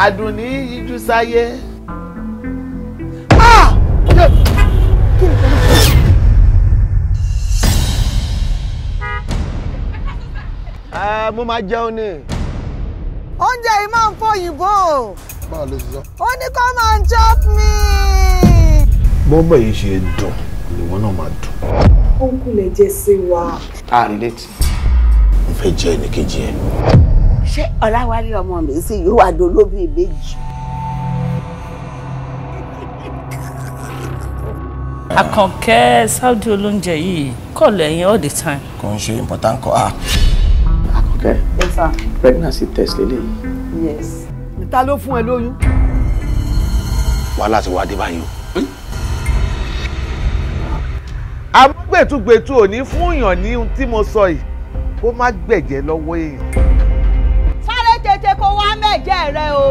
Àdùnní yíjú sáyé. Mo máa jẹun ni. Oúnjẹ yìí máa ń fòyìnbó. Báwo ló ṣe sọ? Ó ní come and chop me. Bọ́bẹ̀ yìí ṣe dùn ìwọ náà máa dùn. Ó ń kulẹ̀ jẹ́ sí wa. A relate. Mo fẹ́ jẹ́ ẹnìkejì ẹ. Ṣé Ọláwálé ọmọ mi sì yóò wá dolóbì méjì? Àkànkẹ́ Saudi olóúnjẹ yìí kọ̀ lẹ́yìn all the time. Kò ń ṣe important kọ́ ah. Àkànkẹ́. Yes sir. Pregnancy test lélẹ́yìí. Yes. Ta ló fún ẹ lóyún? Wàhálà ti wá dé báyìí o. Àmọ́ gbẹ̀tugbẹ̀tu ò ní fún èèyàn ní ohun tí mo sọ yìí kó má gbẹ̀jẹ̀ lọ́wọ́ èèyàn. Sáré tètè kó wá mẹ́jẹ̀ rẹ o.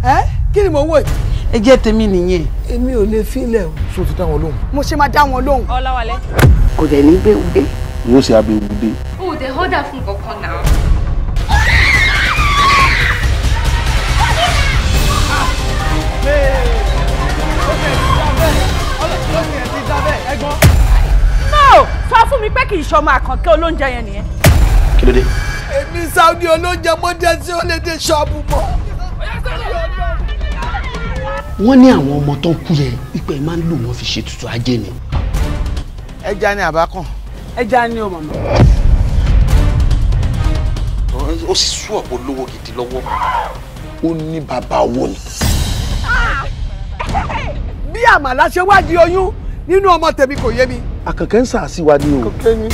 Ẹ kí ni mò ń wò yìí? Ẹ jẹ́ tèmi nìyẹn. Èmi ò lè filẹ̀ o. Ṣé o ti dá wọn lóhùn? Mo ṣe máa dá wọn lóhùn. Ọláwálé. Kò dẹ̀ ní gbé wúdé. Yóò ṣe abẹ́ wúdé. O ò dẹ̀ họ́dà fún kankan náà. No, sọ fún mi pé kì í ṣọmọ Àkànkẹ́ olóúnjẹ yẹn nìyẹn. Kí ló dé? Èmi Saudi olóúnjẹ mo dé tí ó lè dé ṣọ́ọ̀bù mọ́. Wọ́n ní àwọn ọmọ tó ń kú yẹn wípé máa ń lò wọ́n fi ṣètùtù ajé ni. Ẹja ni àbákan. Ẹja ni o màmá. Ó sì sú ọ̀pọ̀ lówó gidi lọ́wọ́. Ó ní bàbá owó ni. Bí àmàlà ṣe wá di oyún nínú ọmọ tèmi kò yé mi. Àkànkẹ́ ń sàásì wa ni o. Àkànkẹ́ ni.